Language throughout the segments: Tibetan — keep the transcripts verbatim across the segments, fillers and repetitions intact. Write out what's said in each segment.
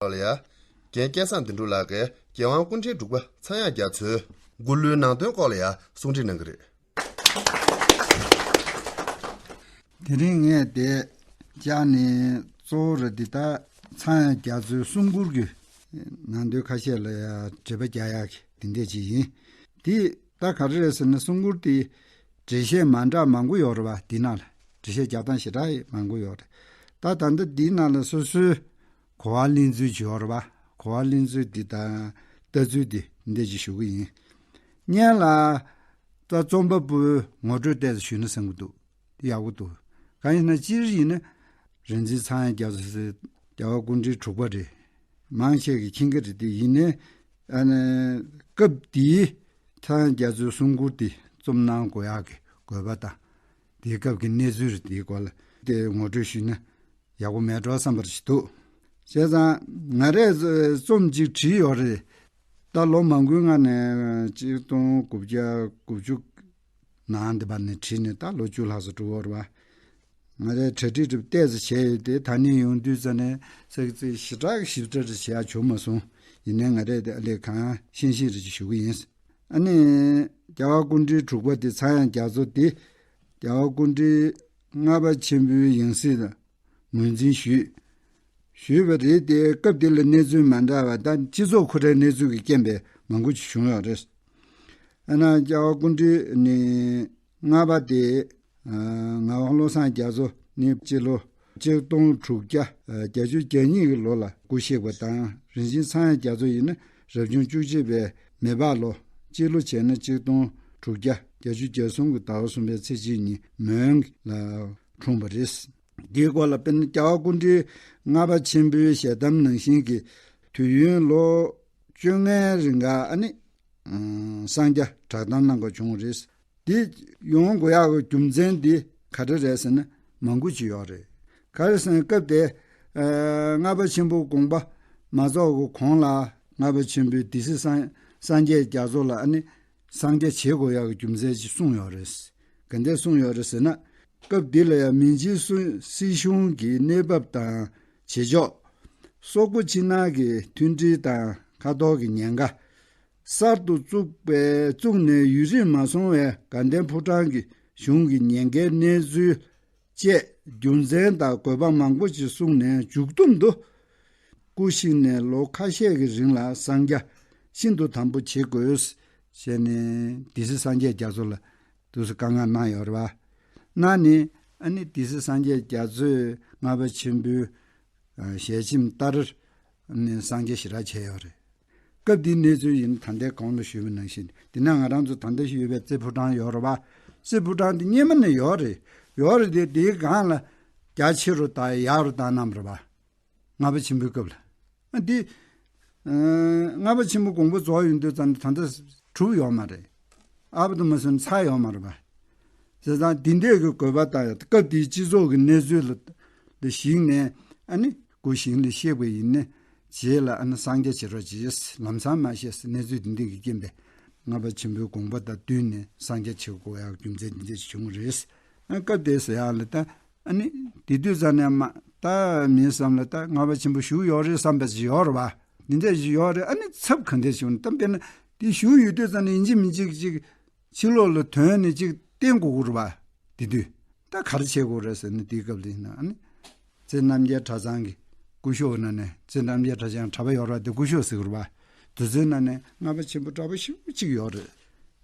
ལ་ཡ། རྒན་སྐལ་བཟང་དོན་གྲུབ་ལགས་ཀྱིས་རྒྱལ་དབང་སྐུ་ཕྲེང་དྲུག་པ་ཚངས་དབྱངས་རྒྱ་མཚོའི་མགུར་གླུའི་ནང་དོན་སྐོར་ལ་ཡ་གསུང་འཕྲིན་གནང་གི་རེད། དེ་རིང་ངས་དེ་བཅར་ནས་གཙོ་བོ་ར་འདི་ལྟར་ཚངས་དབྱངས་རྒྱ་མཚོའི་གསུང་མགུར་གྱི་ནང་དོན་ཁ་ཤས་ལ་ཡ་འགྲེལ་པ་རྒྱག་ཡག་གི་དེ་འདྲས་ཅིག་ཡིན། དེ་ད་ག་རེ་རེད་ཟེར་ན་གསུང་མགུར་དེ་འགྲེལ་བཤད་མ་འདྲ་མང་པོ་ཡོད་རེད་བ། དེ་ནང་ལ་འགྲེལ་བཤད་རྒྱག་སྟངས་ཞེ་དྲག་མང་པོ་ཡོད་རེད། ད་ད་ལྟ་འདི་ནང་ལ་སོ་སོའི་གོ་བ་ལེན་ཚུལ་ཅིག་ཡོད་རེད་བ། གོ་བ་ལེན་ཚུལ་འདི་དང་ལྟ་ཚུལ་འདི་འདི་ཅིག་ཞུ་གི་ཡིན། སྔོན་ལ་ད་རྩོམ་པ་པོའི་ངོ་སྤྲོད་ཏོག་ཙམ་ཞུས་ན་བསམ་གྱི་འདུག། དེ་ཡག་པོ་འདུག། གང་ཡིན་ན་སྤྱིར་ཡིན་ན་རིག་འཛིན་ཚངས་དབྱངས་རྒྱ་མཚོ་ཟེར་རྒྱལ་བ་སྐུ་ཕྲེང་དྲུག་པ་རེད། མང་ཆེ་གིས་མཁྱེན་གྱི་རེད། དེ་ཡིན་ནའི་ཨ་ནི་སྐབས་དེའི་ཚངས་དབྱངས་རྒྱ་མཚོའི་གསུང་མགུར་དེ་རྩོམ་གནང་དགོས་ཡག་གི་དགོས་པ་དང་། དེའི་སྐབས་ཀྱི་གནས་ཚུལ་རེད། དེའི་སྐོར་ལ་དེ་ངོ་སྤྲོད་ཞུས་ན་ཡག་པོ་མེད་འགྲོ་བསམ་པར་ཞིག་འདུག། བྱས་ཙང་ང་རས་རྩོམ་གཅིག་བྲིས་ཡོད་རེད། ད་ལོ་མང་པོའི་སྔ་ནས་གཅིག་སྟོང་དགུ་བརྒྱ་དགུ་བཅུ་ནང་དེ་བར་ནས་བྲིས་ནས་ད་ལོ་བཅུ་ལྷག་ཙམ་འགྲོ་གི་ཡོད་རེད་བ། ང་རས་གྲ་སྒྲིག་རེ་ཏོག་ཙམ་བྱས་ཡོད་དེ། ད་ནི་ཡོང་དུས་ཙ་ནས་ཙག་ཙིག་ཞེ་དྲག་ཞིབ་ཕྲ་རེ་བྱེད་ཡག་བྱུང་མ་སོང་། ཡིན་ནའི་ང་རས་དེ་ཨ་ལས་གང་ཤེས་ཤེས་རེ་ཅིག་ཞུ་གི་ཡིན། ཨ་ནི་རྒྱལ་བ་སྐུ་ཕྲེང་དྲུག་པ་དེ་ཚངས་དབྱངས་རྒྱ་མཚོ་དེ་རྒྱལ་བ་སྐུ་ཕྲེང་ལྔ་པ་ཆེན་པོའི་ཡང་སྲིད་ལ་ངོས་འཛིན་ཞུས། ཞུས་པ་རེད་དེ། སྐབས་དེ་ལ་གནས་ཚུལ་མ་འདྲ་བ་དང་སྤྱི་ཚོགས་ཁོ་རའི་གནས་ཚུལ་གྱི་རྐྱེན་པས་མང་པོ་ཅིག་བྱུང་ཡོད་རེད། ཨ་ན་རྒྱལ་བ་སྐུ་ཕྲེང་ནི་ལྔ་པ་དེ་ངག་དབང་བློ་བཟང་རྒྱ་མཚོ་ནི་སྤྱི་ལོ་གཅིག་སྟོང་དྲུག་བརྒྱ་བརྒྱད་ཅུ་གྱ་གཉིས་ཀྱི་ལོ་ལ་སྐུ་གཤེགས་པ་དང་། རིག་འཛིན་ཚངས་དབྱངས་རྒྱ་མཚོ་ཡིན་ན་རབ་བྱུང་བཅུ་གཅིག་པའི་མེ་ཕག་ལོ། སྤྱི་ལོ་བྱས་ན་གཅིག་སྟོང་དྲུག་བརྒྱ་བརྒྱད་ཅུ་གྱ་གསུམ་གྱི་ཟླ་བ་གསུམ་པའི་ཚེས་གཅིག་ཉིན་མོན་ལ་འཁྲུངས་པ་རེད། འདིའི་སྐོར་ལ་དཔེར་ན་རྒྱལ་བ་སྐུ་ཕྲེང་ལྔ་པ་ཆེན་པོའི་ཞལ་གདམས་ནང་བཞིན་གྱི་དུས་ཡུན་ལོ་བཅོ་ལྔའི་རིང་ག་ཨ་ནི་སངས་རྒྱས་གྲགས་བདམས་གནང་དགོས་བྱུང་བ་རེད། འདི་ཡོང་དགོས་ཡག་གི་རྒྱུ་མཚན་འདི་ག་རེ་རེད་ཟེར་ན་མང་པོ་ཅིག་ཡོད་རེད། ག་རེ་ཟེར་ན་སྐབས་དེ་ལྔ་པ་ཆེན་པོ་དགོངས་པ་མ་རྫོགས་ཀྱི་གོང་ལ་ལྔ་པ་ཆེན་པོའི་སྡེ་སྲིད་སངས་སངས་རྒྱས་རྒྱ་མཚོ་ལ་ཨ་ནི་སངས་རྒྱས་བྱེད་དགོས་ཡག་གི་རྒྱུ་མཚན་ཅིག་གསུངས་ཡོད་རེད། ག་འདྲས་གསུངས་ཡོད་རེད་ཟེར་ན། སྐབས་འདི་ལ་ཡང་མིང་ཆེན་སྲིད་གཞུང་གི་གནས་བབ་དང་བྱེད་ཕྱོགས། སོག་པོ་ཕྱི་ནང་གི་མཐུན་སྒྲིལ་དང་ཁ་ཐོར་གྱི་ཉེན་ཁ། གསར་དུ་བཙུགས་པའི་བཙུགས་ནས་ཡུན་རིང་མ་སོང་བའི་དགའ་ལྡན་ཕོ་བྲང་གི་གཞུང་གི་ཉེན་ཁའི་གནས་ཚུལ་བཅས་རྒྱུ་མཚན་དང་དགོས་པ་མང་པོ་ཞིག་གསུངས་ནས་མཇུག་བསྡོམས་དུ། སྐུ་གཤེགས་ནས་ལོ་ཁ་ཤས་ཀྱི་རིང་ལ་སངས་རྒྱས་ཤིན་ཏུ་དམ་པོ་བྱེད་དགོས་ཞེས་ནས་སྡེ་སྲིད་སངས་རྒྱས་རྒྱ་མཚོ་ལ་དུས་སུ་བཀའ་མངགས་གནང་ཡོད་རེད་བ། གནང་ནས་ཨ་ནི་སྡེ་སྲིད་སངས་རྒྱས་རྒྱ་མཚོས་ལྔ་པ་ཆེན་པོའི་ཞལ་ཆེམས་ལྟར་ནས་སངས་རྒྱས་ཞེ་དྲག་བྱས་ཡོད་རེད། སྐབས་འདིའི་གནས་ཚུལ་ཡིན་ད་ལྟའི་གོང་ལ་ཞུས་པ་ནང་བཞིན། དེ་ན་ང་རང་ཚོ་ད་ལྟ་ཞིག་ཡོད་པའི་རྩེ་ཕོ་བྲང་ཡོད་རེད་བ། རྩེ་ཕོ་བྲང་འདི་སྔོན་མ་ནས་ཡོད་རེད། ཡོད་རེད་དེ། དེའི་སྒང་ལ་རྒྱ་ཆེ་རུ་དང་ཡག་རུ་བཏང་གནང་བ་རེད་བ། ལྔ་པ་ཆེན་པོའི་སྐབས་ལ། ཨ་འདི། ལྔ་པ་ཆེན་པོ་དགོངས་པ་རྫོགས་ཡོང་དུས་ཙམ་ནས་ད་ལྟ་གྲུབ་ཡོད་མ་རེད། ཨ་བ་དུ་མ་སོན་ཚར་ཡོད་མ་རེད་པ། བྱས་ཙང་འདི་འདྲས་ཀྱི་དགོས་པ་དང་སྐབས་དེའི་སྤྱི་ཚོགས་ཀྱི་གནས་ཚུལ་ལ་ལ་གཞིགས་ནས་ཨ་ནི་སྐུ་ཞིང་ལ་གཤེགས་པ་ཡིན་ནས་རྗེས་ལ་ཨ་ནི་སངས་རྒྱས་བྱེད་རོགས་གྱིས་ལམ་སང་མ་བཤད་གནས་ཚུལ་འདི་འདྲས་ཀྱི་རྐྱེན་པས་ལྔ་པ་ཆེན་པོའི་དགོངས་པ་དང་བསྟུན་ནས་སངས་རྒྱས་བྱེད་དགོས་ཡག་རྒྱུ་མཚན་འདི་འདྲས་བྱུང་བ་རེད། ཨ་སྐབས་དེ་ཟེར་ཡག་ལ་ད། ཨ་ནི་དེ་དུས་ཙམ་ནས་མ་ད་མིའི་བསམ་ལ་ད་ལྔ་པ་ཆེན་པོ་བཞུགས་ཡོད་རེད་བསམ་པ་ཞིག་ཡོད་རེད་བ། འདི་འདྲ་ཞིག་ཡོད་རེད། ཨ་ནི་ཚབ་ག་འདྲ་བྱུང་ད་དཔེར་ན་དེ་བཞུགས་ཡོད་དུས་ཙམ་ནས་ཡིན་གཅིག་མིན་གཅིག་ཅིག་ཕྱི་ལོགས་ལ་ཐོན་ནས་ཅིག་བསྟན་དགོས་ཀྱི་རེད་བ། དེ་དུས་ད་ག་རེ་བྱེད་དགོས་རེད་ཟེར་ན། དེའི་སྐབས་དེ་ཡིན་ན་ཨ་ནི་རྩེ་རྣམ་རྒྱལ་གྲྭ་ཚང་གི་སྐུ་ཞབས་ན་ནས་རྩེ་རྣམ་རྒྱལ་གྲྭ་ཚང་གྲྭ་པ་ཡོད་རེད་བ། དེ་སྐུ་ཞབས་ཟེར་གྱི་རེད་བ། དེ་ཚོའི་ནང་ནས་ལྔ་པ་ཆེན་པོ་གྲྭ་པ་ཞེ་པོ་ཅིག་ཡོད་རེད།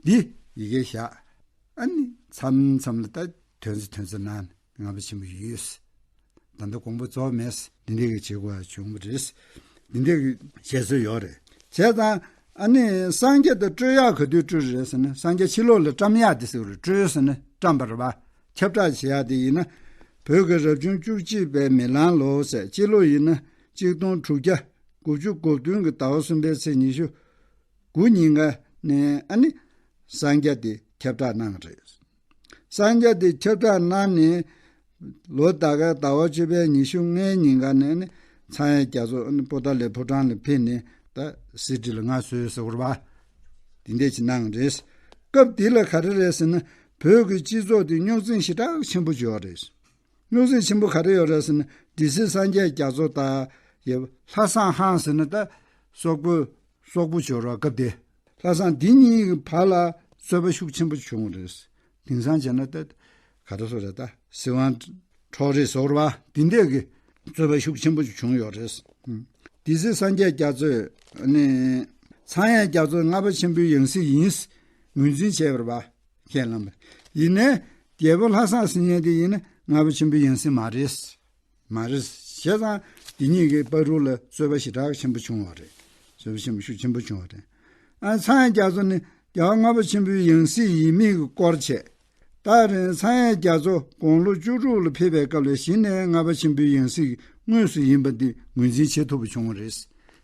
འདི་ཡི་གེ་བཞག་ཨ་ནི་མཚམས་མཚམས་ལ་ད་ཐོན་ཚེ་ཐོན་ཚེ་ནང་ལྔ་པ་ཆེན་པོ་ཡོད། ད་ལྟ་དགོངས་པ་རྫོགས་མེད། འདི་འདྲའི་གི་བྱེད་དགོས་བྱུང་བ་རེད། འདི་འདྲའི་གི་བཤད་སྲོལ་ཡོད་རེད། བྱས་ཙང་ཨ་ནི་སངས་རྒྱས་དང་སྤྲོད་ཡག་ག་དུས་སྤྲོད་རེད་ཟེར་ན། སངས་རྒྱས་ཕྱི་ལོགས་ལ་བཀྲམ་ཡག་དེ་ཟེར་བ་རེད། སྤྲོད་ཟེར་ན་བཀྲམ་པ་རེད་བ། ཁྱབ་བསྒྲགས་བྱེད་ཡག་དེ་ཡིན་ན། བོད་ཀྱི་རབ་བྱུང་བཅུ་གཅིག་པའི་མེ་གླང་ལོ་ཟེར། སྤྱི་ལོ་ཡིན་ན་གཅིག་སྟོང་དྲུག་བརྒྱ་དགུ་བཅུ་གོ་བདུན་གྱི་ཟླ་བ་གསུམ་པའི་ཚེས་ཉི་ཤུ་དགུ་ཉིན་ཀ་ནས་ཨ་ནི་སངས་རྒྱས་དེ་ཁྱབ་བསྒྲགས་གནང་བ་རེད། སངས་རྒྱས་དེ་ཁྱབ་བསྒྲགས་གནང་ནས་ལོ་ཟླ་ག་ཟླ་བ་བཅུ་པའི་ཉི་ཤུ་ལྔའི་ཉིན་ཀ་ནས་ནི་ཚངས་དབྱངས་རྒྱ་མཚོ་ཨ་ནི་པོ་ཏཱ་ལའི་ཕོ་བྲང་ལ་ཕེབས་ནས་ད་གསེར་ཁྲི་ལ་མངའ་གསོལ་ཟེར་བ་རེད་བ། དེ་འདྲས་ཅིག་གནང་བ་རེད། སྐབས་དེ་ལ་ག་རེ་རེད་ཟེར་ན། བོད་ཀྱི་སྤྱི་ཚོགས་དེ་རྙོག་འཛིང་ཞེ་དྲག་ཆེན་པོ་ཅིག་ཡོད་རེད། རྙོག་འཛིང་ཆེན་པོ་ག་རེ་ཡོད་རེད་ཟེར་ན། སྡེ་སྲིད་སངས་རྒྱས་རྒྱ་མཚོ་དང་ རྒྱལ་པོ་ལྷ་བཟང་ཧང་ཟེར་ན་ད་སོག་པོ་སོག་པོ་ཇོ་རོ་སྐབས་དེ། ལྷ་བཟང་འདི་གཉིས་ཀྱི་བར་ལ་རྩོད་པ་ཤུགས་ཆེན་པོ་བྱུང་བ་རེད། དེང་སང་བྱས་ན་ད་ག་རེ་ཟེར་རེད། ད་སྲིད་དབང་འཕྲོག་རེས་ཟེར་བ་འདི་འདྲས་ཀྱི་རྩོད་པ་ཤུགས་ཆེན་པོ་བྱུང་ཡོད་རེད། དེ་ཚེ་སངས་རྒྱས་རྒྱ་མཚོས་ནི་ཚངས་དབྱངས་རྒྱ་མཚོ་ལྔ་པ་ཆེན་པོའི་ཡང་སྲིད་ཡིན་ངོས་འཛིན་བྱས་པ་རེད་པ། ཁས་བླངས་པ་ཡིན་ནའི་རྒྱལ་པོ་ལྷ་བཟང་ཟེར་མཁན་དེ་ཡིན་ན་ལྔ་པ་ཆེན་པོའི་ཡང་སྲིད་མ་རེད། མ་རེད། བྱས་ཙང་དེ་གཉིས་ཀྱི་བར་དུ་ལ་རྩོད་པ་ཞེ་དྲག་ཆེན་པོ་བྱུང་བ་རེད། རྩོད་པ་ཆེན་པོ་ཤུགས་ཆེན་པོ་བྱུང་བ་རེད། ཨ་ཚངས་དབྱངས་རྒྱ་མཚོ་ནི་རྒྱལ་བ་ལྔ་པ་ཆེན་པོའི་ཡང་སྲིད་ཡིན་མིན་གྱི་སྐོར་བྱས། ད་རེས་ཚངས་དབྱངས་རྒྱ་མཚོ་དགུང་ལོ་བཅུ་དྲུག་ལ་ཕེབས་པའི་སྐབས་ལ་གཞི་ནས་ལྔ་པ་ཆེན་པོའི་ཡང་སྲིད་དངོས་སུ་ཡིན་པ་འདི་ངོས་འཛིན་བྱེད་ཐུབ་པ་བྱུང་བ་རེད།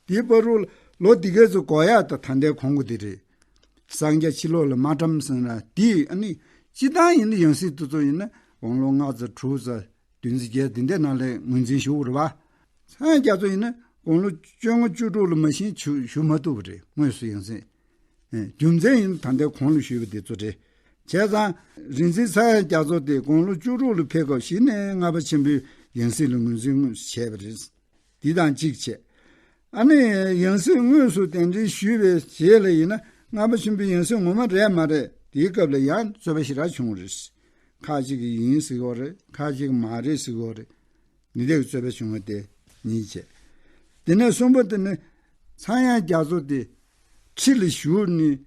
དེའི་བར་དུ་ལོ་འདི་ག་ཚོད་འགོར་ཡག་དང་ད་ལྟའི་གོང་གི་དེ་རེད། སངས་རྒྱས་ཕྱི་ལོགས་ལ་མ་བཀྲམ་ཟེར་ན་དེ་ཨ་ནི་སྤྱིར་བཏང་ཡིན་ན་ཡང་སྲིད་དེ་ཚོ་ཡིན་ན་དགུང་ལོ་ལྔ་ཙམ་དྲུག་ཙམ་བདུན་ཙམ་བརྒྱད་དེ་འདྲའི་ནང་ལ་ངོས་འཛིན་ཞུ་དགོས་རེད་པ། ཚངས་དབྱངས་རྒྱ་མཚོ་ཡིན་ན་དགུང་ལོ་བཅོ་ལྔ་བཅུ་དྲུག་ལ་མ་གཞི་ཞུ་ཞུ་མ་ཐུབ་པ་རེད། དངོས་སུ་ཡང་སྲིད། ཨེ། རྒྱུ་མཚན་ཡིན་ན་ད་ལྟའི་གོང་ལ་ཞུས་པ་དེ་ཚོ་རེད། བྱས་ཙང་རིག་འཛིན་ཚངས་དབྱངས་རྒྱ་མཚོ་དེ་དགུང་ལོ་བཅུ་དྲུག་ལ་ཕེབས་སྐབས་གཞི་ནས་ལྔ་པ་ཆེན་པོའི་ཡང་སྲིད་ལ་ངོས་འཛིན་དངོས་སུ་བྱས་པ་རེད། འདི་དང་གཅིག་བྱས། ཨ་ནི་ཡང་སྲིད་དངོས་སུ་གདན་འདྲེན་ཞུས་པའི་རྗེས་ལ་ཡིན་ན་ལྔ་པ་ཆེན་པོའི་ཡང་སྲིད་ངོ་མ་རེད་མ་རེད། དེའི་སྐབས་ལ་ཡང་རྩོད་པ་ཞེ་དྲག་བྱུང་བ་རེད། ཁ་ཅིག་གིས་ཡིན་ཟེར་གྱི་ཡོད་རེད། ཁ་ཅིག་གིས་མ་རེད་ཟེར་གྱི་ཡོད་རེད། འདི་འདྲའི་རྩོད་པ་བྱུང་བ་དེ་གཉིས་བྱས། དེ་ནས་གསུམ་པ་དེ་ནི་ཚངས་དབྱངས་རྒྱ་མཚོ་དེ་ཁྲི་ལ་བཞུགས་ནས་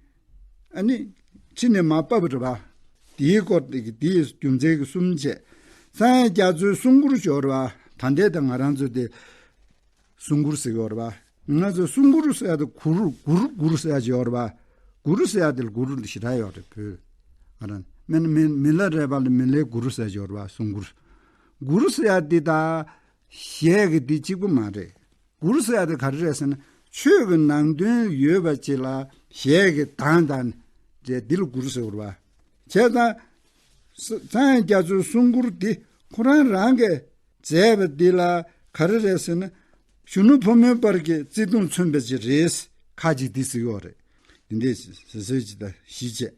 ཨ་ནི་ཁྲི་ནས་མར་བབས་པ་རེད་པ། དེའི་སྐོར་དེ་གི་དེའི་རྒྱུ་མཚན་གྱི་གསུམ་བྱས། ཚངས་དབྱངས་རྒྱ་མཚོའི་གསུང་མགུར་ཅིག་ཡོད་རེད་པ། ད་ལྟའི་ད་ང་རང་ཚོ་དེ་གསུང་མགུར་ཟེར་གྱི་ཡོད་རེད་པ། ང་ཚོ་གསུང་མགུར་ཟེར་ཡ་དེ་མགུར་མགུར་མགུར་ཟེར་ཡ་ཅིག་ཡོད་རེད་པ། མགུར་ཟེར་ཡ་དེ་ལ་མགུར་ཞེ་དྲག་ཡོད་རེད། བོད་ང་རང་མི་མི་མི་ལ་རས་པ་ལ་མི་ལའི་མགུར་ཟེར་ཡ་ཅིག་ཡོད་རེད་པ། གསུང་མགུར། མགུར་ཟེར་ཡ་དེ་དང་གཞས་ཀྱི་དེ་གཅིག་པ་མ་རེད། མགུར་ཟེར་ཡ་དེ་ག་རེ་རེད་ཟེར་ན་ཆོས་ཀྱི་ནང་དོན་ཡོད་པ་ཅིག་ལ་གཞས་ཀྱི་གདངས་དང་འདྲ་འདི་ལ་མགུར་ཟེར་བ་རེད་པ། བྱས་ཙང་ཚངས་དབྱངས་རྒྱ་མཚོའི་གསུང་མགུར་འདི་ཁོ་རང་རང་གིས་མཛད་པ་འདི་ལ་ག་རེ་རེད་ཟེར་ན་གཞོན་ནུ་ཕོ་མོའི་བར་གྱི་བརྩེ་དུང་མཚོན་པ་ཅིག་རེད། ཁ་ཅིག་འདི་ཟེར་གྱི་ཡོད་རེད། འདི་འདྲས་ཟེར་ཟེར་ཅིག་དང་ཞིག་བྱས།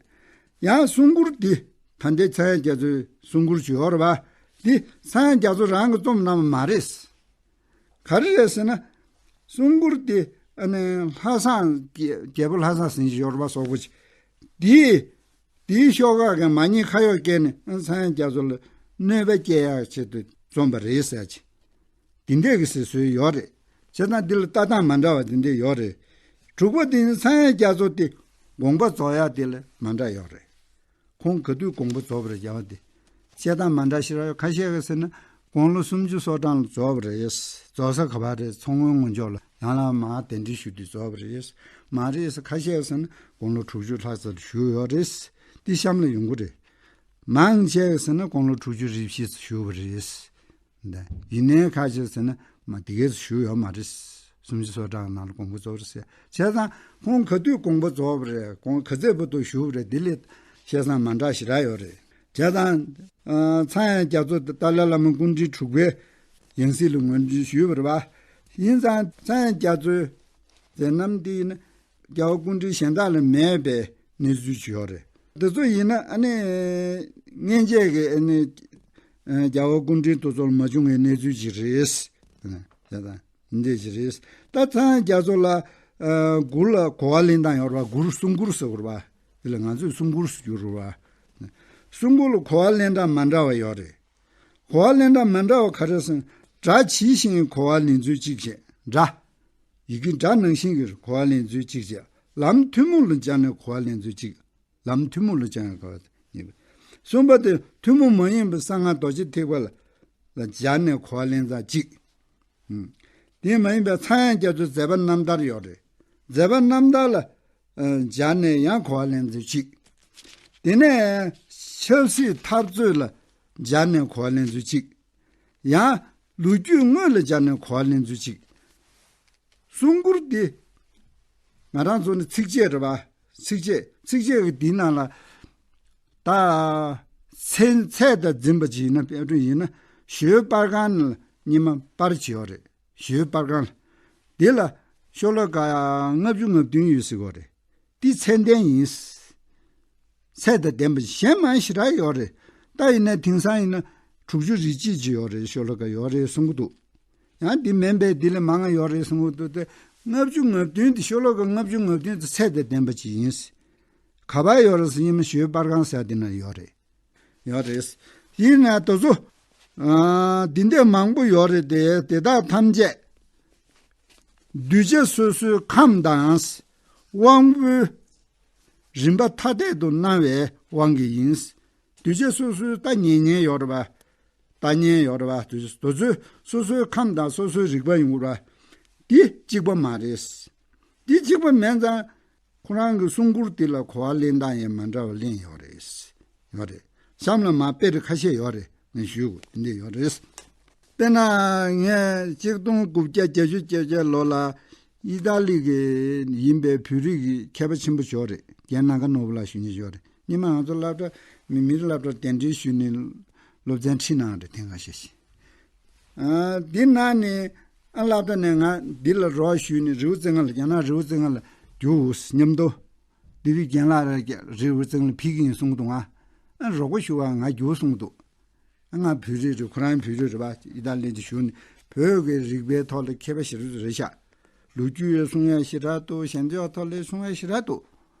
ཡང་གསུང་མགུར་འདི་ད་ལྟའི་ཚངས་དབྱངས་རྒྱ་མཚོའི་གསུང་མགུར་ཅིག་ཡོད་རེད་པ། འདི་ཚངས་དབྱངས་རྒྱ་མཚོ་རང་གིས་རྩོམ་གནང་བ་མ་རེད། ག་རེ་རེད་ཟེར་ན། གསུང་མགུར་དེ་ཨ་ནི་ལྷ་བཟང་རྒྱལ་རྒྱལ་པོ་ལྷ་བཟང་ཟེར་གྱི་ཡོད་རེད་པ། སོག་པོ་ཅིག་དེས་དེའི་ཤོག་ཁག་གི་མ་ཉེས་ཁ་གཡོག་བཀལ་ནས་ཨ་ཚངས་དབྱངས་རྒྱ་མཚོ་ལ་གནོད་པ་སྐྱེལ་ཡག་ཆེད་དུ་རྩོམ་པ་རེད་ཟེར་ཅིག་དེ་འདྲས་ཀྱི་ཟེར་སྲོལ་ཡོད་རེད། བྱས་ཙང་འདི་ལ་ལྟ་སྟངས་མ་འདྲ་བ་དེ་འདྲས་ཡོད་རེད། དྲུག་པ་དེ་ནི་ཚངས་དབྱངས་རྒྱ་མཚོ་དེ་དགོངས་པ་རྫོགས་ཡག་དེ་ལ་མ་འདྲ་ཡོད་རེད། ཁོང་ག་དུས་དགོངས་པ་རྫོགས་པ་རེད་རྒྱལ་བ་དེ། བཤད་སྟངས་མ་འདྲ་ཞིག་ར་ཡོད། ཁ་ཤས་ཀྱིས་ཟེར་ན་དགུང་ལོ་སུམ་ཅུ་སོ་གྲངས་ལ་རྫོགས་པ་རེད། རྫོགས་ས་ག་པར་རེད། མཚོ་སྔོན་ངོས་ཕྱོགས་ལ་ཡང་ལ་མར་གདན་འདྲེན་ཞུས་དུས་རྫོགས་པ་རེད། མ་རེད་ཟེར། ཁ་ཤས་ཀྱིས་ཟེར་ན་དགུང་ལོ་དྲུག་ཅུ་ལྷག་ཙམ་བཞུགས་ཡོད་རེད། འདི་གཤམ་ལ་ཡོང་གི་རེད། མང་ཆེ་བས་ཟེར་ན་དགུང་ལོ་དྲུག་ཅུ་རེ་བཞི་ཙམ་བཞུགས་པ་རེད། འདི་ཡིན་ནའི་ཁ་ཤས་ཟེར་ན་མ་དེ་གས་བཞུགས་ཡོད་མ་རེད། སུམ་ཅུ་སོ་གྲངས་ནང་ལ་དགོངས་པ་རྫོགས་རེད་ཟེར། བྱས་ཙང་ཁོང་ག་དུས་དགོངས་པ་རྫོགས་པ་རེད། ཁོང་ག་ཚོད་བར་དུ་བཞུགས་པ་རེད། འདི་ལས་བཤད་སྟངས་མ་འདྲ་ཞེ་དྲག་ཡོད་རེད། བྱས་ཙང་ཨ་ཚངས་དབྱངས་རྒྱ་མཚོ་ཏཱ་ལའི་བླ་མ་སྐུ་ཕྲེང་དྲུག་པའི་ཡང་སྲིད་ལ་ངོས་འཛིན་ཞུས་པ་རེད་པ། ཡིན་ཙང་ཚངས་དབྱངས་རྒྱ་མཚོའི་མཛད་རྣམ་འདི་ཡིན་ན་རྒྱལ་བ་སྐུ་ཕྲེང་གཞན་དག་ལ་མེད་པའི་གནས་ཚུལ་ཅིག་ཡོད་རེད། འདི་ཚོ་ཡིན་ན་ཨ་ནི་སྔོན་ཆད་ཀྱི་ཨ་ནི་རྒྱལ་བ་སྐུ་ཕྲེང་དེ་ཚོ་ལ་མ་བྱུང་བའི་གནས་ཚུལ་ཅིག་རེད། ཨ་ནི་འདི་ཅིག་རེད། ད་ཚངས་དབྱངས་རྒྱ་མཚོ་ལ་མགུར་ལ་གོ་བ་ལེན་སྟངས་ཡོད་རེད་པ། མགུར་གསུང་མགུར་ཟེར་བ་རེད་པ། དེ་ལ་ང་ཚོས་གསུང་མགུར་ཟེར་རྒྱུ་རེད་པ། གསུང་མགུར་ལ་གོ་བ་ལེན་སྟངས་མ་འདྲ་བ་ཡོད་རེད། གོ་བ་ལེན་སྟངས་མ་འདྲ་བ་ག་རེ་ཟེར་ན། སྒྲ་ཇི་བཞིན་གོ་བ་ལེན་ཚུལ་གཅིག་བྱས། སྒྲ། ཡི་གེ་སྒྲ་ནང་བཞིན་གྱི་གོ་བ་ལེན་ཚུལ་གཅིག་བྱས། ལམ་ཐུན་མོང་ལ་སྦྱར་ནས་གོ་བ་ལེན་ཚུལ་གཅིག་ལམ་ཐུན་མོང་ལ་སྦྱར་ནས་གོ་བ་ལེན་པ། གསུམ་པ་དེ་ཐུན་མོང་མ་ཡིན་པའི་གསང་སྔགས་རྡོ་རྗེ་ཐེག་པ་ལ་ལ་སྦྱར་ནས་གོ་བ་ལེན་སྟངས་གཅིག་ཨུམ། དེ་མ་ཡིན་པའི་ཚངས་དབྱངས་རྒྱ་མཚོའི་མཛད་པ་རྣམ་ཐར་ཡོད་རེད། མཛད་པ་རྣམ་ཐར་ལ་ཨ་སྦྱར་ནས་ཡང་གོ་བ་ལེན་ཚུལ་གཅིག་དེ་ནས་ཆབ་སྲིད་འཐབ་རྩོད་ལ་སྦྱར་ནས་གོ་བ་ལེན་ཚུལ་གཅིག་ཡང་ལོ་རྒྱུས་དངོས་ལ་སྦྱར་ནས་གོ་བ་ལེན་ཚུལ་གཅིག་གསུང་མགུར་འདི་ང་རང་ཚོ་ནི་ཚིགས་བཅད་རེད་པ། ཚིགས་བཅད་ཚིགས་བཅད་ཀྱི་འདིའི་ནང་ལ་ད་ཚད་ཚད་དང་འཛིན་པ་ཅིག་ཡིན་ན་དཔེ་སྐྲུན་ཡིན་ན་ཞོལ་པར་ཁང་ནི་སྙེ་མ་པར་ཅིག་ཡོད་རེད། ཞོལ་པར་ཁང་ལ། འདི་ལ་ཤོ་ལོ་ཀ་ལྔ་བཅུ་ང་བདུན་ཡོད་ཟེར་གྱི་ཡོད་རེད། འདི་ཚད་ལྡན་ཡིན། ཚད་དང་ལྡན་པ་གཞན་མང་ཞེ་དྲག་ཡོད་རེད། ད་ཡིན་ན་དེང་སང་ཡིན་ན་དྲུག་ཅུ་རེ་གཅིག་ཅིག་ཡོད་རེད། ཤོ་ལོ་ཀ་ཡོད་རེད་གསུང་གི་འདུག་ཡང་འདི་མིན་པས་འདི་ལས་མང་ང་ཡོད་རེད་གསུང་གི་འདུག་སྟེ། ལྔ་བཅུ་ང་བདུན་དེ་ཤོ་ལོ་ཀ་ལྔ་བཅུ་ང་བདུན་དེ་ཚད་དང་ལྡན་པ་ཅིག་ཡིན། ག་པར་ཡོད་རེད་ཟེར་ན་ཞོལ་པར་ཁང་ཟེར་དེ་ན་ཡོད་རེད། ཡོད་རེད། ཡིན་ན་དེ་ཚོ། ཨ། འདི་འདྲ་མང་པོ་ཡོད་རེད་དེ། དེ་དག་ཐམས་ཅད་གདུལ་བྱ་སོ་སོའི་ཁམས་དང་དབང་པོའི་རིམ་པ་ཐ་དད་དུ་སྣང་བའི་དབང་གིས་ཡིན། གདུལ་བྱ་སོ་སོའི་ལྟ་ཉན་མཁན་ཡོད་རེད་པ། ལྟ་ཉན་ཡོད་རེད་པ། དེ་ཚོ་སོ་སོའི་ཁམས་དང་སོ་སོའི་རིག་པ་ཡོང་གི་རེད་པ། འདི་གཅིག་པ་མ་རེད། འདི་གཅིག་པ་མིན་ཙང་། ཁོ་རང་གི་གསུང་མགུར་དེ་ལ་གོ་བ་ལེན་སྟངས་ཡང་མ་འདྲ་བ་ལེན་ཡོད་རེད། ཡོད་རེད། གཤམ་ལ་མ་དཔེ་རེ་ཁ་ཤས་ཡོད་རེད། ངས་ཞུ་དགོས་དེ་འདྲ་ཡོད་རེད། དཔེར་ན་ངས་གཅིག་སྟོང་དགུ་བརྒྱ་བརྒྱད་ཅུ་གྱ་བརྒྱད་ལོ་ལ་ཨི་ཏཱ་ལི་གི་ཡིན་པའི་བོད་རིགས་ཀྱི་མཁས་པ་ཆེན་པོ་ཞིག་ཡོད་རེད། རྒན་ནམ་མཁའ་ནོར་བུ་ལགས་ཞུ་མཁན་ཞིག་ཡོད་རེད། སྔོན་མ་ང་ཚོ་སློབ་གྲྭ་མི་མིའི་སློབ་གྲྭར་གདན་འདྲེན་ཞུས་ནས་སློབ་ཚན་ཁྲིད་གནང་རེད། དེ་སྔ་ཤེས་ཤིང་། ཨ། འདི་ནང་ནས་ཨ་སློབ་གྲྭ་ནས་ང་འདི་ལ་རོགས་ཞུས་ནས་རི་བོ་རྩེ་ལྔ་ལ། རྒྱ་ནག་རི་བོ་རྩེ་ལྔ་ལ་རྒྱུགས་མཉམ་དུ། འདི་བའི་རྒན་ལགས་ར་རི་བོ་རྩེ་ལྔ་ལ་ཕེབས་ཀྱི་ཡིན་གསུང་གི་འདུག་ང་ཨ་རོགས་པ་ཞུ་བ་ང་རྒྱུགས་གསུང་གི་འདུག་ང་བོད་རིགས་རེད། ཁོ་རང་བོད་རིགས་རེད་པ། ཨི་ཏཱ་ལི་དུ་བཞུགས་ནས་བོད་ཀྱི་རིག་པའི་ཐོག་ལ་མཁས་པ་ཞེ་པོ་ཅིག་རེད་ཤག་ལོ་རྒྱུས་ཡང་གསུང་ཡ་ཞེ་དྲག་འདུག་ཞིབ་འཇུག་ཐོག་ལ་གསུང་ཡ་ཞེ་དྲག་འདུག་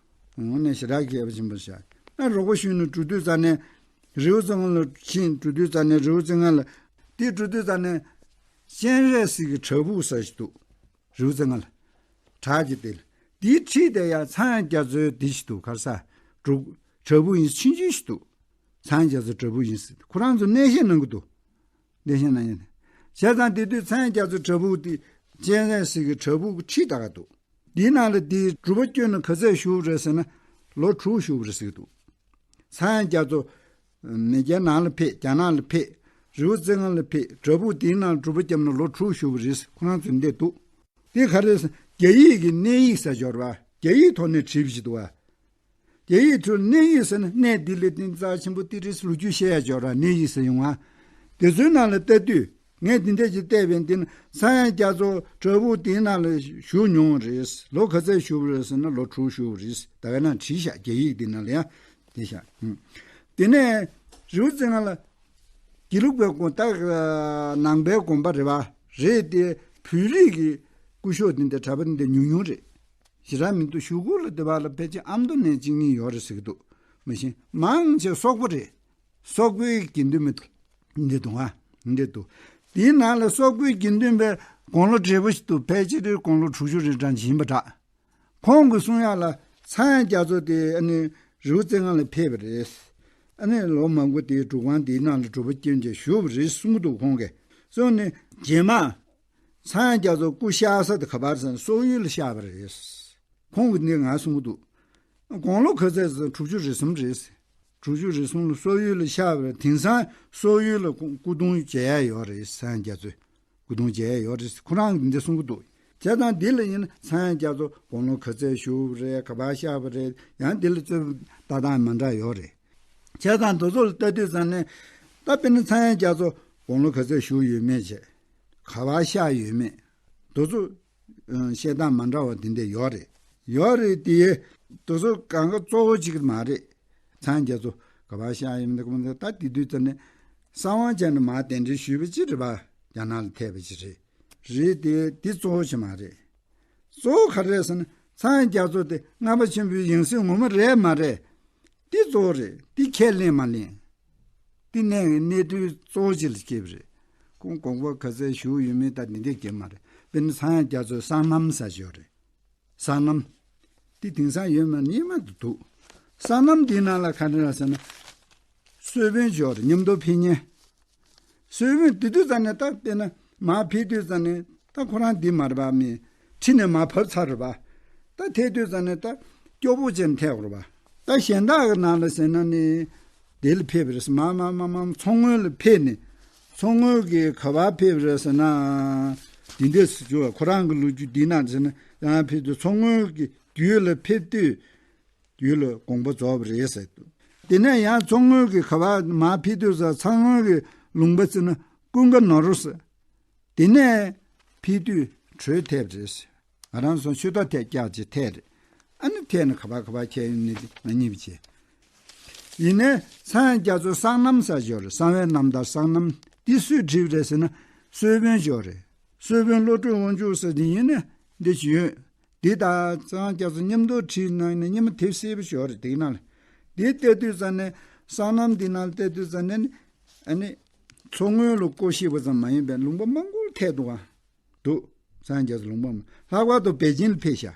དངོས་གནས་ཞེ་དྲག་མཁས་པ་ཆེན་པོ་ཤག་ཨ་རོགས་པ་ཞུས་ནས་འགྲོ་དུས་ཙ་ནས་རི་བོ་རྩེ་ལྔ་ལ་ཕྱིན། འགྲོ་དུས་ཙ་ནས་རི་བོ་རྩེ་ལྔ་ལ། དེ་འགྲོ་དུས་ཙ་ནས་སྤྱན་རས་གཟིགས་ཀྱི་བྲག་ཕུག་ཟེར་ཞིག་འདུག་རི་བོ་རྩེ་ལྔ་ལ། བྲག་གི་དེ་ལ། དེའི་འཁྲིས་དེ་ཡང་ཚངས་དབྱངས་རྒྱ་མཚོའི་དེ་ཞིག་འདུག་ག་རེ་ཟེར། བྲག་ཕུག་ཡིན་ཆུང་ཆུང་ཞིག་འདུག་ཚངས་དབྱངས་རྒྱ་མཚོའི་བྲག་ཕུག་ཡིན་ཟེར། ཁོ་རང་ཚོ་གནས་བཤད་གནང་གི་འདུག་གནས་བཤད་གནང་ཡོད་དེ། བྱས་ཙང་དེ་དུས་ཚངས་དབྱངས་རྒྱ་མཚོའི་བྲག་ཕུག་དེ་སྤྱན་རས་གཟིགས་ཀྱི་བྲག་ཕུག་གི་འཁྲིས་ད་ག་འདུག་དེའི་ནང་ལ་དེའི་སྒྲུབ་པ་བསྐྱོན་ནས་ག་ཚོད་བཞུགས་པ་རེད་ཟེར་ན། ལོ་དྲུག་བཞུགས་པ་རེད་ཟེར་གྱི་འདུག་ཚངས་དབྱངས་རྒྱ་མཚོ་མེས་རྒྱལ་ནང་ལ་ཕེབས། རྒྱ་ནག་ལ་ཕེབས། རི་བོ་རྩེ་ལྔ་ལ་ཕེབས། བྲག་ཕུག་དེའི་ནང་སྒྲུབ་པ་བརྒྱབ་ནས་ལོ་དྲུག་བཞུགས་པ་རེད། ཁོ་རང་ཚོས་འདི་འདུག་དེ་ག་རེ་ཟེར། རྒྱ་ཡིག་གི་གནས་ཡིག་ཟེར་ཡོད་རེད་པ། རྒྱ་ཡིག་ཐོག་ནས་བྲིས་པ་ཞིག་འདུག་པ། རྒྱ་ཡིག་ཐོག་གནས་ཡིག་ཟེར་ན་གནས་འདི་ལ་གཏིང་རྩ་ཆེན་པོ་ཏི་རིས་ལོ་རྒྱུས་བཤད་ཡ་ཅིག་ཡོད་རེད། གནས་ཡིག་ཟེར་ཡོང་ང་། དེ་ཚོའི་ནང་ལ་ལྟ་དུས་ངས་འདི་འདྲ་ཞིག་བལྟས་པས། འདི་ན་ཚངས་དབྱངས་རྒྱ་མཚོ་བྲག་ཕུག་དེའི་ནང་ལ་བཞུགས་མྱོང་བ་རེད། ལོ་ག་ཚོད་བཞུགས་པ་རེད་ཟེར་ན་ལོ་དྲུག་བཞུགས་པ་རེད། ད་ག་ནང་བྲིས་ཤག་རྒྱ་ཡིག་འདི་ནང་ལ་ཡང་བྲིས་ཤག་དེ་ནས་རི་བོ་རྩེ་ལྔ་ལ་དགེ་ལུགས་པའི་དགོན། ད་ནང་པའི་དགོན་པ་རེད་པ། རེད་དེ། བོད་རིགས་ཀྱི་སྐུ་ཞབས་འདི་འདྲ་གྲྭ་པ་འདི་འདྲ་ཉུང་ཉུང་རེད། ཞེ་དྲག་མི་འདུག་གཞུག་གུ་ལ་སྡེ་བ་ལ་ཕལ་ཆེར་ཨ་མདོ་ནས་གཅིག་གཉིས་ཡོད་རེད་ཟེར་གྱི་འདུག་མ་གཞི་མང་ཆེ་སོག་པོ་རེད། སོག་པོའི་དགེ་འདུན་པ་འདི་འདུག་ཨ། འདི་འདུག་དེའི་ནང་ལ་སོག་པོའི་དགེ་འདུན་པའི་དགུང་ལོ་བགྲེས་པོ་ཞིག་འདུག་ཕལ་ཆེར་དགུང་ལོ་དྲུག་ཅུ་རེ་གྲངས་ཡིན་པ་འདྲ། ཁོང་གིས་གསུང་ཡག་ལ་ཚངས་དབྱངས་རྒྱ་མཚོ་དེ་ཨ་ནི་རི་བོ་རྩེ་ལྔ་ལ་ཕེབས་པ་རེད། ཨ་ནི་ལོ་མང་པོ་དེའི་སྒྲུབ་ཁང་དེའི་ནང་ལ་སྒྲུབ་པ་བསྐྱོན་བྱས་བཞུགས་པ་རེད་གསུང་གི་འདུག་ཁོང་གིས། སོང་ནས་རྗེས་མ་ཚངས་དབྱངས་རྒྱ་མཚོ་སྐུ་གཤེགས་ས་དེ་ག་པར་ཟེར་ན་སོག་ཡུལ་ལ་གཤེགས་པ་རེད། ཁོང་གིས་འདི་ང་གསུང་གི་འདུག་དགུང་ལོ་ག་ཚོད་ཟེར་ན་དྲུག་ཅུ་རེ་གསུམ་རེད། དྲུག་ཅུ་རེ་གསུམ་ལ་སོག་ཡུལ་ལ་གཤེགས་པ་རེད། དེང་སང་སོག་ཡུལ་ལ་སྐུ་སྐུ་གདུང་མཇལ་ཡ་ཡོད་རེད། ཚངས་དབྱངས་རྒྱ་མཚོའི་སྐུ་གདུང་མཇལ་ཡ་ཡོད་རེད། ཁོ་རང་གིས་འདི་གསུང་གི་འདུག་བྱས་ཙང་འདི་ལ་ཡིན་ན་ཚངས་དབྱངས་རྒྱ་མཚོ་དགུང་ལོ་ག་ཚོད་བཞུགས་པ་རེད། ག་པར་གཤེགས་པ་རེད། ཡང་འདི་ལ་རྩོད་པ་ལྟ་སྟངས་མ་འདྲ་ཡོད་རེད། བྱས་ཙང་འདི་ཚོ་ལ་ལྟ་དུས་ཙམ་ནས་ད་དཔེར་ན་ཚངས་དབྱངས་རྒྱ་མཚོ་དགུང་ལོ་ག་ཚོད་བཞུགས་ཡོད་མེད་བྱས། ག་པར་གཤེགས་ཡོད་མེད། འདི་ཚོ་ཨ་བཤད་སྟངས་མ་འདྲ་བ་དེ་འདྲ་ཡོད་རེད། ཡོད་རེད་དེ། འདི་ཚོ་གང་ག་གཙོ་བོ་གཅིག་མ་རེད། ཚངས་དབྱངས་རྒྱ་མཚོ་ག་པར་གཤེགས་ཡོད་མེད་དེ་ག་མ་རེད། ད་དེ་དུས་ཙམ་ནས་གསང་བ་བྱས་ནས་མར་གདན་འདྲེན་ཞུས་པ་ཅིག་རེད་པ། རྒྱ་ནག་ལ་ཐེབས་པ་ཅིག་རེད། རེད་དེ་འདི་གཙོ་བོ་ཅིག་མ་རེད། གཙོ་བོ་ག་རེ་རེད་ཟེར་ན་ཚངས་དབྱངས་རྒྱ་མཚོ་དེ་སྔགས་པ་ཆེན་པོའི་ཡང་སྲིད་ངོ་མ་རེད་མ་རེད། འདི་གཙོ་བོ་རེད། འདི་ཁས་ལེན་མ་ལེན། འདི་གནས་ཀྱི་གནས་དུས་གཙོ་བོ་ཅིག་ལ་སྐྱེས་པ་རེད། ཁོང་དགོངས་པ་ག་ཚད་བཞུགས་ཡོད་མེད་ད་འདི་འདྲས་ཀྱི་མ་རེད། དཔེར་ན་ཚངས་དབྱངས་རྒྱ་མཚོའི་གསང་རྣམ་ཟེར་ཞིག་ཡོད་རེད། གསང་རྣམ། འདི་དེང་སང་ཡོད་མེད་སྙན་མ་དུ་འདུག་གསང་རྣམ་འདིའི་ནང་ལ་ག་རེ་རེད་ཟེར་ན། གསོལ་དཔོན་ཅིག་ཡོད་རེད། མཉམ་དུ་ཕེབས་མཁན། གསོལ་དཔོན་དེ་དུས་ཙམ་ནས་ད་དཔེར་ན་མར་ཕེབས་དུས་ཙམ་ནས་ད་ཁོ་རང་འདི་མ་རེད་པ། མི་ཁྲི་ནས་མར་བབས་ཚར་རེད་པ། ད་ཐད་དུས་ཙམ་ནས་ད་སྐྱོ་པོ་ཅན་ཐད་རེད་པ། ད་གཞན་དག་གི་ནང་ལ་ཟེར་ན་ནི་དེ་ལ་ཕེབས་པ་རེད། མ་མ་མ་མ་མཚོ་སྔོན་ལ་ཕེབས་ནས་མཚོ་སྔོན་གྱི་ག་པར་ཕེབས་པ་རེད་ཟེར་ན། འདི་འདྲས་སུ་བྱུང་བ། ཁོ་རང་གི་ལོ་རྒྱུས་འདི་ནང་ཟེར་ན་ཡང་ཕེབས་དུས་མཚོ་སྔོན་གྱི་རྒྱུད་ལ་ཕེབས་དུས། རྒྱུད་ལ་དགོངས་པ་རྫོགས་པ་རེད་ཟེར་འདུག་དེ་ནས་ཡང་མཚོ་སྔོན་གྱི་ག་པར་མར་ཕེབས་དུས་ཙམ་མཚོ་སྔོན་གྱི་ལུང་པ་ཟེར་ན་ཀུན་དགའ་ནོར་བུ་ཟེར། དེ་ནས་ཕེབས་དུས་བྲོས་ཐེབས་རེད་ཟེར། ང་རང་ཚོ་ཆུ་རྟ་ཐད་སྐྱག་ཅིག་ཐད་རེད། ཨ་ནི་ཐད་ནས་ག་པར་ག་པར་ཁྱེར་ཡོང་ནི་དེ་ང་གཉིས་པ་བྱས། ཡིན་ནའི་ཚངས་དབྱངས་རྒྱ་མཚོའི་གསང་རྣམ་ཟེར་ཞིག་ཡོད་རེད། གསང་བའི་རྣམ་ཐར་གསང་རྣམ་འདི་སུས་བྲིས་པ་རེད་ཟེར་ན་གསོལ་དཔོན་ཅིག་ཡོད་རེད། གསོལ་དཔོན་བློ་གྲོས་དབང་ཕྱུག་ཟེར་དེ་ཡིན་ནི་འདི་ཞིག་ཡོད། འདི་དང་ཚངས་རྒྱ་མཚོ་མཉམ་དུ་བྲིས་གནང་ནས་སྙེ་མ་དེབ་སེར་པོ་ཞིག་ཡོད་རེད། དེའི་ནང་ལ་འདི་བལྟས་དུས་ཙམ་ནས་སོ་ནམ་འདི་ནང་ལ་བལྟས་དུས་ཙམ་ནས་ཨ་ནི་མཚོ་སྔོན་ལ་སྐོར་ཞིག་པ་ཙམ་མ་ཡིན་པའི་ལུང་པ་མང་པོར་ཐེབས་འདུག་ག་འདུག་ཚངས་རྒྱ་མཚོ་ལུང་པ་མང་། ལྷག་པར་དུ་པེ་ཅིན་ལ་ཕེབས་ཤག་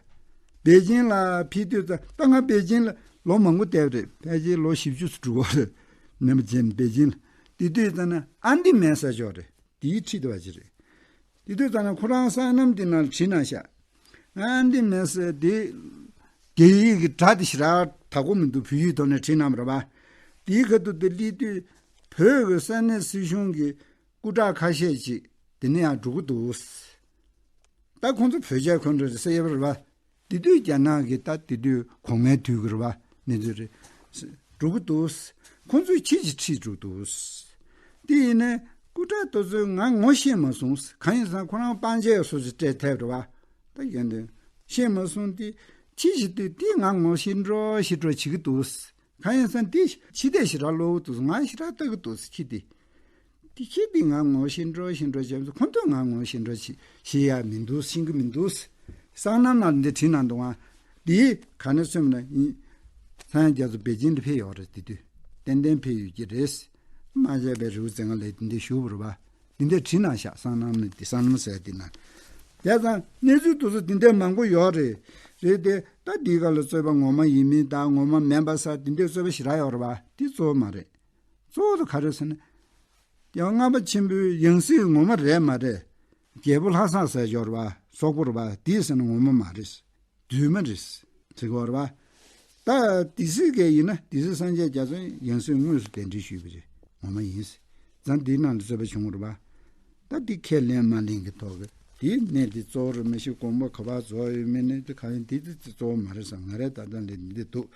པེ་ཅིན་ལ་ཕེབས་དུས་ཙམ་ད་ང་པེ་ཅིན་ལ་ལོ་མང་པོ་བསྡད་པ་རེད། ཕལ་ཆེར་ལོ་བཞི་བཅུ་ཙམ་འགྲོ་གི་རེད། ནམ་ཅན་པེ་ཅིན་ལ་དེ་དུས་ཙམ་ན་ཨན་ཏི་མན་ཟེར་ཅིག་ཡོད་རེད། དེའི་ཁྲིད་དེ་བ་ཅིག་རེད། དེ་དུས་ཙམ་ན་ཁོ་རང་སོ་ནམ་དེ་ནང་ལ་བྲིས་གནང་ཤག་ཨན་ཏི་མན་ཟེར་དེ་རྒྱ་ཡིག་གི་སྒྲ་དེ་ཞེ་དྲག་དག་པོ་མི་འདུག་བོད་ཡིག་ཐོག་ནས་བྲིས་གནང་བ་རེད་པ། དེའི་ཁ་ཐུག་དེ་སླེབས་དུས་བོད་ཀྱི་ས་གནས་སྲིད་གཞུང་གི་སྐུ་དྲག་ཁ་ཤས་ཅིག་དེ་ནས་ཡང་འགྲོ་གི་འདུག་ད་ཁོང་ཚོ་བོད་ཆས་གོན་འགྲོ་རེད་ཟེར་ཡོད་པ་རེད་པ། དེ་དུས་རྒྱ་ནག་གི་ད་དེ་དུས་གོང་མའི་དུས་ཀྱི་རེད་པ། གནས་ཚུལ་རེད། འགྲོ་གི་འདུག་ཁོང་ཚོས་ཁྱི་ཅིག་ཁྲིད་འགྲོ་གི་འདུག་དེ་ཡིན་ནའི་སྐུ་དྲག་དེ་ཚོས་ང་ངོ་ཤེས་མ་སོང་། གང་ཡིན་ཟེར་ན་ཁོ་རང་སྤང་བྱའི་སོ་ཅིག་སྤྲད་ཐལ་རེད་པ། ད་ཡོན་ཏན་ཤེས་མ་སོང་། དེ་ཁྱི་ཞིག་དུས་དེ་ང་ངོ་ཤེས་འགྲོ་ཤེས་འགྲོ་བྱེད་ཀྱི་འདུག་གང་ཡིན་ཟེར་ན་དེ་ཕྱི་བལྟས་ཞེ་དྲག་ལོག་འདུག་ང་ཞེ་དྲག་ལྟ་གི་འདུག་ཁྱི་དེ། དེ་ཁྱི་དེ་ང་ངོ་ཤེས་འགྲོ་ཤེས་འགྲོ་བྱས་ཁོ་ཚོས་ང་ངོ་ཤེས་འགྲོ་ཤེས་ཤེས་ཡ་མི་འདུག་ཤེས་ཀྱི་མི་འདུག་སོ་ནམ་ནང་འདི་བྲིས་གནང་འདུག་ཨ། དེ་ག་ནས་ཐོན་ན་ཡིན། ཚངས་རྒྱ་མཚོ་པེ་ཅིན་དུ་ཕེབས་ཡོད་རེད། དེ་དུས་ཏན་ཏན་ཕེབས་ཡོད་ཀྱི་རེད། མ་བྱས་པའི་རི་བོ་རྩེ་ལྔ་ལ་དེ་འདྲ་བཞུགས་པ་རེད་པ། དེ་འདྲ་བྲིས་གནང་ཤག་སོ་ནམ་ནི་དེ་སོ་ནམ་ཟེར་དེ་ན། དེ་ཙང་གནས་ཚུལ་དེ་ཚོ་དེ་འདྲ་མང་པོ་ཡོད་རེད། རེད་དེ་ད་འདི་ག་ལ་རྩོད་པ་ངོ་མ་ཡིན་མིན་དང་ངོ་མ་མིན་པ་ཟེར་དེ་འདྲའི་རྩོད་པ་ཞེ་དྲག་ཡོད་རེད་པ། དེ་གཙོ་བོ་མ་རེད། གཙོ་བོ་དེ་ག་རེ་ཟེར་ན། ཡང་སྔགས་པ་ཆེན་པོའི་ཡང་སྲིད་ངོ་མ་རེད་མ་རེད། རྒྱལ་པོ་ལྷ་བཟང་ཟེར་ཡོད་རེད་པ། སོག་པོ་རེད་པ། དེ་ཟེར་ན་ངོ་མ་མ་རེད། བདུད་མ་རེད་ཟེར་གྱི་ཡོད་རེད་པ། ད་སྡེ་སྲིད་ཀྱི་ཡིན་ན་སྡེ་སྲིད་སངས་རྒྱས་རྒྱ་མཚོ་ཡང་སྲིད་དངོས་སུ་གདན་འདྲེན་ཞུས་པ་རེད། ངོ་མ་ཡིན། ཙང་འདིའི་ནང་ལ་རྩོད་པ་བྱུང་བ་རེད་པ། ད་འདི་ཁས་ལེན་མ་ལེན་གྱི་ཐོག་གི་དེའི་གནད་དེ་གཙོ་བོ་རེད། མ་གཞི་དགོངས་པ་ག་པར་རྫོགས་ཡོད་མེད་ནི་དེ་ག་ཡིན། དེ་དེ་གཙོ་བོ་མ་རེད་བསམ། ང་རའི་ལྟ་སྟངས་ལ་འདི་འདྲ་འདུག